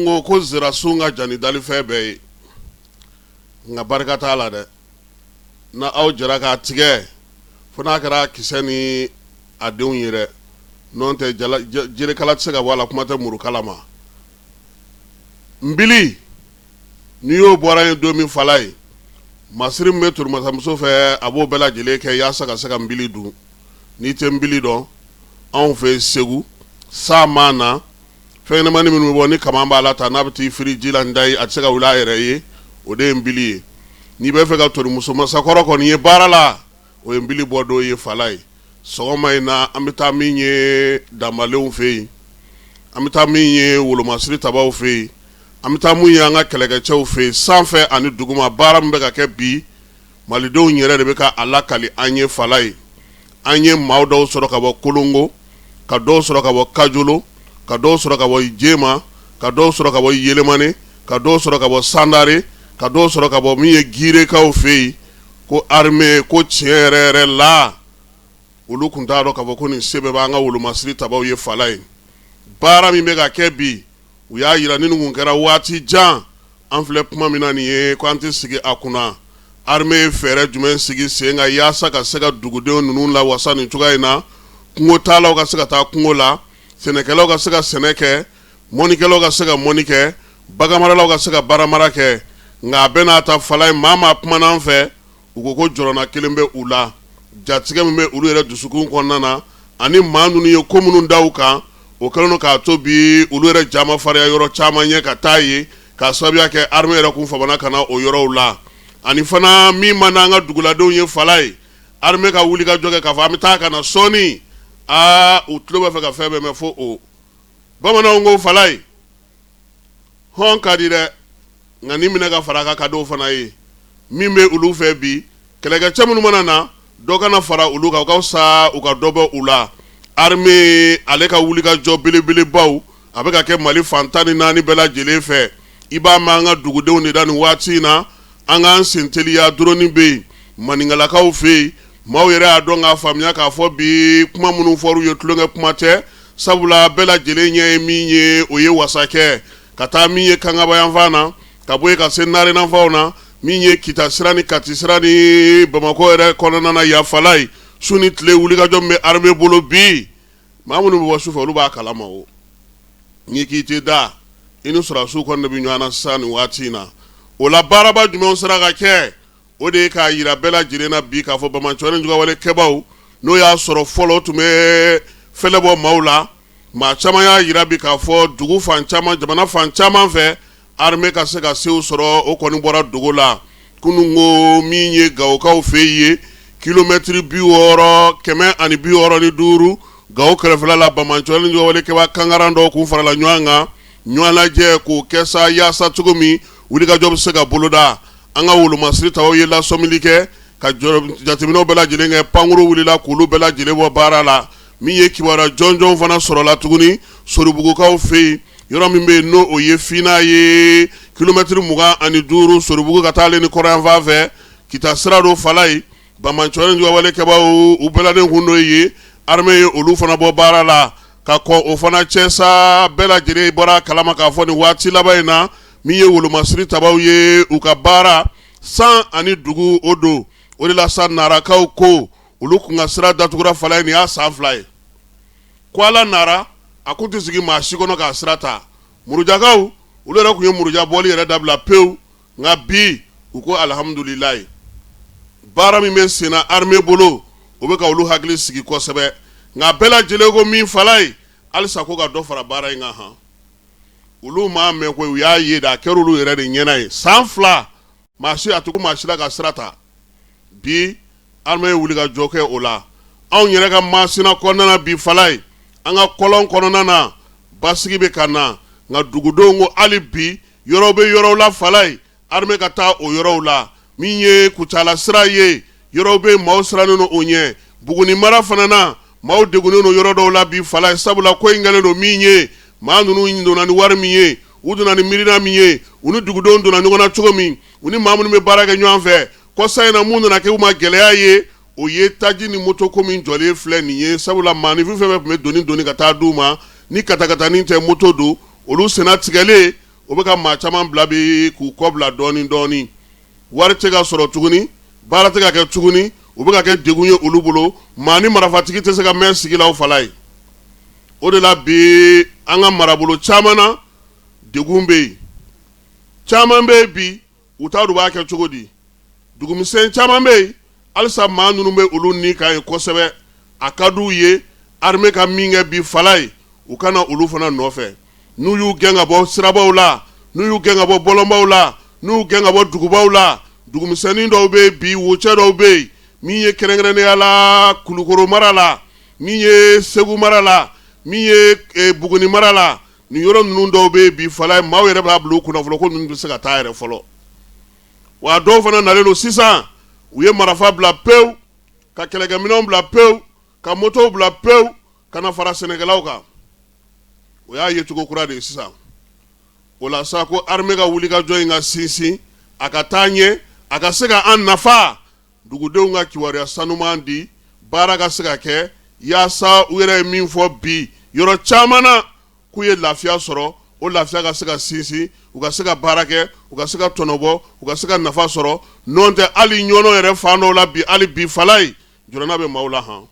Bamananw ko ko zirasun ka jan ni dalifɛn bɛɛ ye, nka barika t'a la dɛ. Na aw jɛra k'a tigɛ fo n'a kɛra kisɛ ni a denw ye dɛ, n'o tɛ jirikala tɛ se ka bɔ a la, kuma tɛ murukala ma. Nbili n'i y'o bɔra ye don min falaye, masiri min bɛ torimasamuso fɛ, a b'o bɛɛ lajɛlen kɛ yaasa ka se ka nbili dun. N'i tɛ nbili dɔn, anw fɛ Segu, san ma na, fɛn ɲɛnamani minnu bɛ bɔ ni kaman b'a la ta, n'a bɛ t'i firi ji la, n da ye, a tɛ se ka wuli a yɛrɛ ye, o de ye nbili ye. N'i bɛ fɛ ka torimuso masakɔrɔ kɔni ye baara la, o ye nbili bɔ don ye falaye. Sɔgɔma in na, an bɛ taa min ye danbalenw fɛ yen, an bɛ taa min ye wolomasiri tabaw fɛ yen, an bɛ taa mun ye an ka kɛlɛkɛcɛw fɛ yen, sanfɛ ani duguma, baara min bɛ ka kɛ bi, malidenw yɛrɛ de bɛ ka a lakali an ye falaye. An ye maa dɔw sɔrɔ ka bɔ Kolongo, ka dɔw sɔrɔ ka bɔ Kajolo, ka dɔw sɔrɔ ka bɔ Jema, ka dɔw sɔrɔ ka bɔ Yelemane, ka dɔw sɔrɔ ka bɔ Sandare, ka dɔw sɔrɔ ka bɔ min ye Girekaw fɛ yen, ko armée ko tiɲɛ yɛrɛ yɛrɛ la, olu tun t'a dɔn k'a fɔ ko nin se bɛɛ b'an ka wolomasiri tabaw ye falaye. Baara min bɛ ka kɛ bi, u y'a jira ni nin kun kɛra waati jan, an filɛ kuma min na nin ye, ko an tɛ sigi a kunna. Armée ye fɛɛrɛ jumɛn sigi sen kan yaasa ka se ka dugudenw ninnu lawasa nin cogoya in na, kungotaalaw ka se ka taa kungo la, sɛnɛkɛlaw ka se ka sɛnɛ kɛ, mɔnikɛlaw ka se ka mɔni kɛ, baganmaralaw ka se ka baganmara kɛ. Nka a bɛɛ n'a ta falaye, maa maa kumana an fɛ, u ko ko jɔrɔna kelen bɛ u la, jatigɛ min bɛ olu yɛrɛ dusukun kɔnɔna na, ani maa ninnu ye ko minnu da u kan, o kɛlen don k'a to bi olu yɛrɛ ja ma farinya yɔrɔ caman ɲɛ ka taa yen, k'a sababuya kɛ armée yɛrɛ kun famana ka na o yɔrɔw la. Ani fana min man d'an ka duguladenw ye falaye, armée ka wuli ka jɔ kɛ k'a fɔ an bɛ taa ka na sɔɔni, aa u tulo b'a fɛ ka fɛn bɛɛ mɛn fo o. Bamananw ko falaye, hɔn ka di dɛ, nka ni minɛ ka fara a kan ka dɔw fana ye. Min bɛ olu fɛ bi, kɛlɛkɛcɛ minnu mana na, dɔ kana fara olu kan, u ka fisa u ka dɔ bɔ u la. Armée ale ka wulikajɔ belebelebaw a bɛ ka kɛ Mali fan 14 bɛɛ lajɛlen fɛ. I b'a mɛn an ka dugudenw de da nin waati in na, an k'an sen teliya, drone bɛ yen maninkalakaw fɛ yen. Maaw yɛrɛ y'a dɔn k'a faamuya k'a fɔ bi kuma minnu fɔr'u ye, tulonkɛ kuma tɛ, sabula bɛɛ lajɛlen ɲɛ ye min ye, o ye wasa kɛ ka taa min ye Kangaba yanfan na, ka bɔ yen ka se Narenanfanw na, min ye Kita sira ni Kati sira ni Bamakɔ yɛrɛ kɔnɔna na yan falaye, su ni tile wulikajɔ min bɛ armée bolo bi, maa minnu bɛ bɔ sufɛ, olu b'a kalama. O n'i k'i tɛ da, i ni sɔrɔdasiw kɔni de bɛ ɲɔgɔn na sisan nin waati in na. O la, baaraba jumɛn sera ka kɛ? O de ye k'a jira bɛɛ lajɛlen na bi k'a fɔ banbaanci ni juguyawale kɛbaw, n'o y'a sɔrɔ fɔlɔ tun bɛ fɛlɛ bɔ maaw la, maa caman y'a jira bi k'a fɔ dugu fan caman, jamana fan caman fɛ, armée ka se ka sew sɔrɔ, o kɔni bɔra dogo la kunun ko min ye Gawokaw fɛ yen, kilomɛtiri 60, 165, Gawo kɛrɛfɛla la, banbaanci ni juguyawale kɛba kankaran dɔw kun farala ɲɔgɔn kan, ɲɔgɔn lajɛ k'o kɛ sa yaasa cogo min wulikajɔ bɛ se ka boloda. An ka wolomasiri tabaw ye lasɔmili kɛ ka jateminɛw bɛɛ lajɛlen kɛ, pankuru wulila k'olu bɛɛ lajɛlen bɔ baara la. Min ye kibaruya jɔnjɔn fana sɔrɔla tuguni Soribugukaw fɛ yen, yɔrɔ min bɛ yen n'o o ye Fina ye, kilomɛtiri 25 Soribugu ka taa ale ni kɔrɔnyanfan fɛ, Kita sira don falaye, banbaanci ni juguyawale kɛbaw u bɛlannen kun don yen, armée ye olu fana bɔ baara la. Ka kɔn o fana cɛ sa, bɛɛ lajɛlen bɔra a kalama k'a fɔ nin waati laban in na, min ye wolomasiri tabaw ye, u ka baara san ani dugu o don. O de la sa, Narakaw ko olu kun ka sira datugura falaye, nin y'a san 2 ye. Ko ala nara, a kun tɛ sigi maa si kɔnɔ k'a sira ta. Murujakaw, olu yɛrɛ tun ye muruja bɔli yɛrɛ dabila pewu, nka bi u ko alihamudulilayi, baara min bɛ senna armée bolo, o bɛ ka olu hakili sigi kosɛbɛ. Nka bɛɛ lajɛlen ko min falaye, halisa ko ka dɔ fara baara in kan. Han, olu m'a mɛn ko u y'a ye a kɛra olu yɛrɛ de ɲɛna ye. San 2, maa si a tugu maa si la ka sira ta. Bi armée ye wuli ka jɔ kɛ o la. Anw yɛrɛ ka Masina kɔnɔna na bi falaye, an ka kɔlɔn kɔnɔna na, basigi bɛ ka na, nka dugudenw ko hali bi yɔrɔ bɛ yɔrɔw la falaye, armée ka taa o yɔrɔw la. Min ye Kucala sira ye, yɔrɔw bɛ maaw sirannen don o ɲɛ. Buguni mara fana na, maaw degunnen don yɔrɔ dɔw la bi falaye, sabula ko in kɛlen don min ye, maa ninnu donna ni wari min ye, u donna ni miirina min ye, u ni dugudenw donna ɲɔgɔn na cogo min, u ni maa minnu bɛ baara kɛ ɲɔgɔn fɛ kɔsa in na, mun nana kɛ u ma gɛlɛya ye, o ye taji ni moto ko min jɔlen filɛ nin ye. Sabula maaninfin fɛn fɛn tun bɛ doni doni ka taa d'u ma, ni katakatanin tɛ, moto don, olu senna tigɛlen. o bɛ ka maa caman bila bi k'u kɔ bila dɔɔnin dɔɔnin. Wari tɛ ka sɔrɔ tuguni, baara tɛ ka kɛ tuguni, u bɛ ka kɛ degun ye olu bolo. Maa ni marafatigi tɛ se ka mɛn sigi la o Falaye. O de la bi an ka marabolo caman na, degun bɛ yen, caman bɛ yen bi, u t'a dɔn u b'a kɛ cogo di. Dugumisɛn caman bɛ yen halisa, maa ninnu bɛ olu ni kan yen kosɛbɛ. A ka d'u ye armée ka min kɛ bi Falaye, u ka na olu fana nɔfɛ. N'u y'u gɛn ka bɔ sirabaw la, n'u y'u gɛn ka bɔ bɔlɔnbaw la, n'u y'u gɛn ka bɔ dugubaw la, dugumisɛnnin dɔw bɛ yen bi, wocɛ dɔw bɛ yen, min ye kɛrɛnkɛrɛnnenya la Kulukoro mara la, min ye Segu mara la, min ye eh, Buguni mara la, nin yɔrɔ ninnu dɔw bɛ yen bi Falaye, maaw yɛrɛ b'a bila u kunna fɔlɔ ko ninnu tɛ se ka taa yɛrɛ fɔlɔ. Wa dɔw fana nalen don sisan, u ye marafa bila pewu, ka kɛlɛkɛminɛnw bila pewu, ka motow bila pewu, ka na fara sɛnɛkɛlaw kan. O y'a yecogo kura de ye sisan. O la sa, ko armée ka wulikajɔ in ka sinsin, a ka taa ɲɛ, a ka se ka an nafa, dugudenw ka kibaruya sanuman di, baara ka se ka kɛ, yaasa u yɛrɛ ye min fɔ bi yɔrɔ caman na k'u ye lafiya sɔrɔ, o lafiya ka se ka sinsin, u ka se ka baara kɛ, u ka se ka tɔnɔbɔ, u ka se ka nafa sɔrɔ. N'o tɛ, hali Ɲɔnɔ yɛrɛ fan dɔw la bi, hali bi Falaye, jɔrɔna bɛ maaw la han.